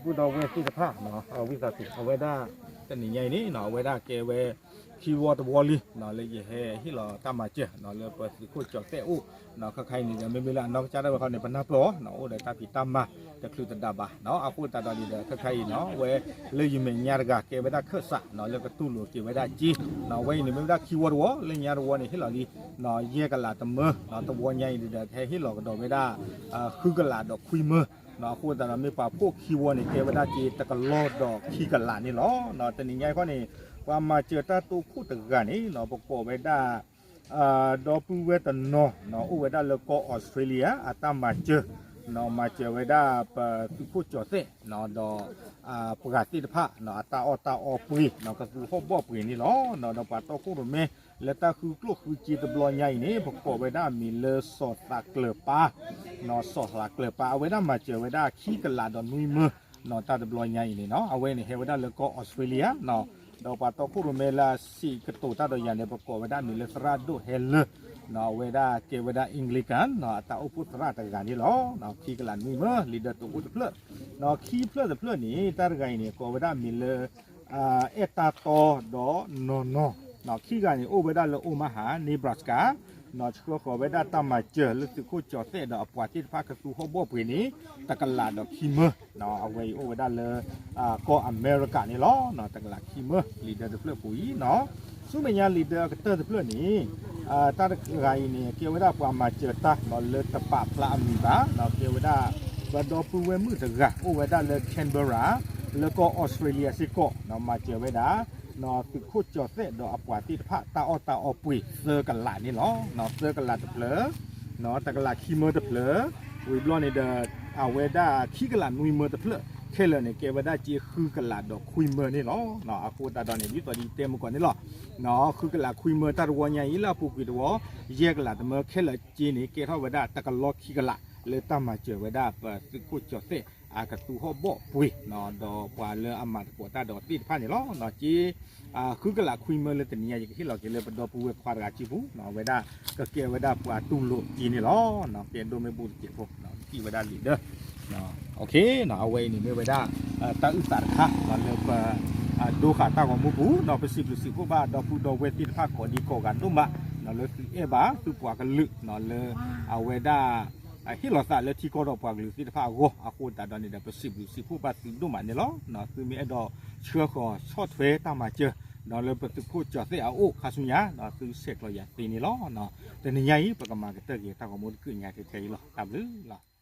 ပုၢ်ဒီဝဲၢ်သ့ၣ်တဖၣ် ဝံသးစူၤ အဝဲဒၣ် တနံၤညါအံၤန့ၣ် အဝဲဒၣ်ကဲဝဲ ခံဝီတဝီလံ လၢယဟဲဟ့ၣ်လီၤတၢ်မၤစၢၤ လၢပသုးခိၣ်ကၠီၤသဲးအိၣ် ခါခါအံၤန့ၣ်ဒီး မ့မ့ၢ်လၢအနီၢ်ကစၢ်ဒၣ်ဝဲခီန့ၣ် ပနၢ်ပၢၢ်အီၤ အိၣ်ဒီးတၢ်ဖံးတၢ်မၤ တချုးတဒးဘၣ် အဃိသတးဒီးန့ၣ်ဒီး ခါခါအံၤန့ၣ် ဝဲလၢယမဲာ်ညါတဂၤ ကဲဝဲဒၣ်ခၢၣ်စး လၢကတူၢ်လိာ်က့ၤဝဲဒၣ်စ့ အဝဲအံၤန့ၣ် မ့ၢ်ဝဲဒၣ်ခံဝီတဝီ လၢညါတဝီန့ၣ် ဟ့ၣ်လီၤလံ ယဲၢ်ကလးတမၢ တဝီညါအံၤန့ၣ်ဒီး ကဟဲဟ့ၣ်လီၤကဒီးဝဲဒၣ် ဃုကလးဒီးခွံမၢ အဃိသတးဒီး မ့ၢ်ပှၤဖှိၣ်ခံဝီန့ၣ် ကဲဝဲဒၣ်စ့တကလီၢ်ဒီးခံကလးန့ၣ်လီၤ. တနံၤညါအံၤခီန့ၣ် ပှၤမၤစၢၤတၢ်တိခိၣ်တဂၤန့ၣ် ပကိးဝဲဒၣ် ဒီပုၢ်ဝဲၢ်တနီၤ အိၣ်ဝဲဒၣ်လၢကီၢ်အီစထြ့လယါ အတၢ်မၤစၢၤ မၤစၢၤဝဲဒၣ်ပသုးခိၣ်ကၠီၤသဲး ဒီး ပှၤသ့ၣ်တဖၣ် အတၢ်အီၣ်တၢ်အီပှ့ၤ ကသူဟီၣ်ဘီၣ်ပှ့ၤန့ၣ်လီၤ. ဒီးပှၤတီခိၣ်ရိၣ်မဲ လၢတၢ်ဃုကျိၣ်ဃုစ့တဘျီညါအံၤန့ၣ် ပကိးဝဲဒၣ်အမံၤလၢစီၤသးကျၢၤပၢ် စီၤသးကျၢၤပၢ် အဝဲဒၣ်မၤစၢၤဝဲဒၣ်ခံကလးဒီးနွံမၢ တၢ်တဘျီညါအံၤန့ၣ် အဝဲန့ၣ်ဟဲဝဲဒၣ်လၢကီၢ်အီစထြ့လယါ ဒီးပှၤတီခိၣ်ရိၣ်မဲလၢအစံးကတိၤတၢ်ဒီးယၤန့ၣ် ပကိးဝဲဒၣ်အမံၤလၢသရၣ်ဒိၣ်ဟဲလၢ အဝဲဒၣ်ကဲဝဲဒၣ် Anglican အတၢ်အိၣ်ဖှိၣ်သရၣ်တဂၤန့ၣ်လီၤ. ခံကလးနွံမၢ လံာ်ဒၢတိၤအိၣ်တဖျၢၣ် ခံဖျၢၣ်တဖျၢၣ်န့ၣ် တၢ်တဂၤအံၤန့ၣ် ကိးဝဲဒၣ်အမံၤလၢ အဲၣ်တၢ်တီဒီးနီၢ်နီၢ် ခံဂၤန့ၣ် အိၣ်ဝဲဒၣ်လၢ Omaha Nebraska ဆှၢဃီၤဝဲဒၣ်တၢ်မၤစၢၤလၢသုးခိၣ်ကၠီၤသဲးဒီးအပှၤသ့ၣ်တဖၣ်ကသူဟီၣ်ဘီၣ်ပှ့ၤန့ၣ် တကလးဒီးခံမၢ အဝဲအံၤအိၣ်ဝဲဒၣ်လၢ ကီၢ်အမဲရကၤန့ၣ်လီၤ. တကလးခံမၢ လံာ်ဒၢတဖျၢၣ်ပူၤအံၤ ဆူမဲာ်ညါလံာ်ဒၢအကတၢၢ်တဖျၢၣ်န့ၣ် တၢ်တဂၤအံၤန့ၣ် ကဲဝဲဒၣ်ပှၤမၤစၢၤတၢ်လၢတပာ်ဖျါအမံၤဘၣ် ကဲဝဲဒၣ် ပဒီပုၢ်ဝဲၢ်မုၣ်တဂၤ အိၣ်ဝဲဒၣ်လၢ Canberra လၢကီၢ်အီစထြ့လယါစ့ၢ်ကီး မၤစၢၤဝဲဒၣ် သုးခိၣ်ကၠီၤသဲးဒီးအပှၤသ့ၣ်တဖၣ် တၢ်အီၣ်တၢ်အီပှ့ၤသၢကလးန့ၣ်လီၤ. သၢကလးတဖျၢၣ် တကလးခံမၢတဖျၢၣ် ဝံၤဘျီန့ၣ်ဒီး အဝဲဒၣ်ခံကလးနွံမၢတဖျၢၣ် ခဲလၢာ်န့ၣ် ကဲဝဲဒၣ်စ့ဃုကလးဒီးခွံမၢန့ၣ်လီၤ. အဃိသတးဒီးန့ၣ် ဒ်သိးဒ်တဲမုၢ်ကီၢ်န့ၣ်လီၤ. ဃုကလးခွံမၢတၢ်တဝီညါအံၤ လၢအပူၤကွံာ်တဝီ ယဲၢ်ကလးတမၢခဲလၢာ်စ့န့ၣ် ကဲထီၣ်ဝဲဒၣ်တကလီၢ်ခံကလး လၢတၢ်မၤစၢၤဝဲဒၣ်ပသုးခိၣ်ကၠီၤသဲး အကသူဟီၣ်ဘီၣ်ပှ့ၤ ဒီးပှၤလၢအမၤသကိးတၢ်ဒီးသ့ၣ်တဖၣ်န့ၣ်လီၤ. စ့ ဃုကလးခွံမၢလၢတနံၤညါ ယကဟ့ၣ်လီၤက့ၤလၢပဒီပုၢ်ဝဲၢ်ခွါတဂၤစုပူၤ အဝဲဒၣ်ကကဲဝဲဒၣ်ပှၤတူၢ်လိာ်စ့န့ၣ်လီၤ. ကဲဒိၣ်မ့ၢ်ဘူၣ်တစဲးဖိ ကံၣ်ဝဲဒၣ်လံာ်ဒၢ အဝဲအံၤန့ၣ်မ့ၢ်ဝဲဒၣ် တၢ်အုၣ်သးတခါ လၢပ ဒိဃာ်တၢ်ဂီၤမူပူၤ ပစံးဘျုးစံးဖှိၣ်ဘၣ်ဒီပုၢ်ဒီဝဲၢ်သ့ၣ်တဖၣ်ကိးဒံကိးဂၤဒိၣ်မး လၢသုအဲၣ်ဘၣ်သုပှၤကလုာ် လၢအဝဲဒၣ် ဟ့ၣ်လီၤသးလၢထံကီၢ်ဒီးပှၤကလုာ်သ့ၣ်တဖၣ်အဂီၢ် အဃိသတးဒီးန့ၣ်ဒီး ပစံးဘျုးစံးဖှိၣ်ဘၣ်သုဒိၣ်မးန့ၣ်လီၤ. သုမ့ၢ်အဲၣ်ဒိးဆှၢဃီၤဆီၣ်ထွဲတၢ်မၤစၢၤ ဒီးလၢပသုးခိၣ်ကၠီၤသဲးအအိၣ်ခါဆူညါ သုဆဲးကျိးယၤသ့န့ၣ်လီၤ. တနံၤညါအံၤ ပကမၤကတၢၢ်က့ၤတၢ်ဂီၤမူတကုၢ်ညါထဲထဲအံၤလီၤ. တၢ်ဘျုးလီၤ.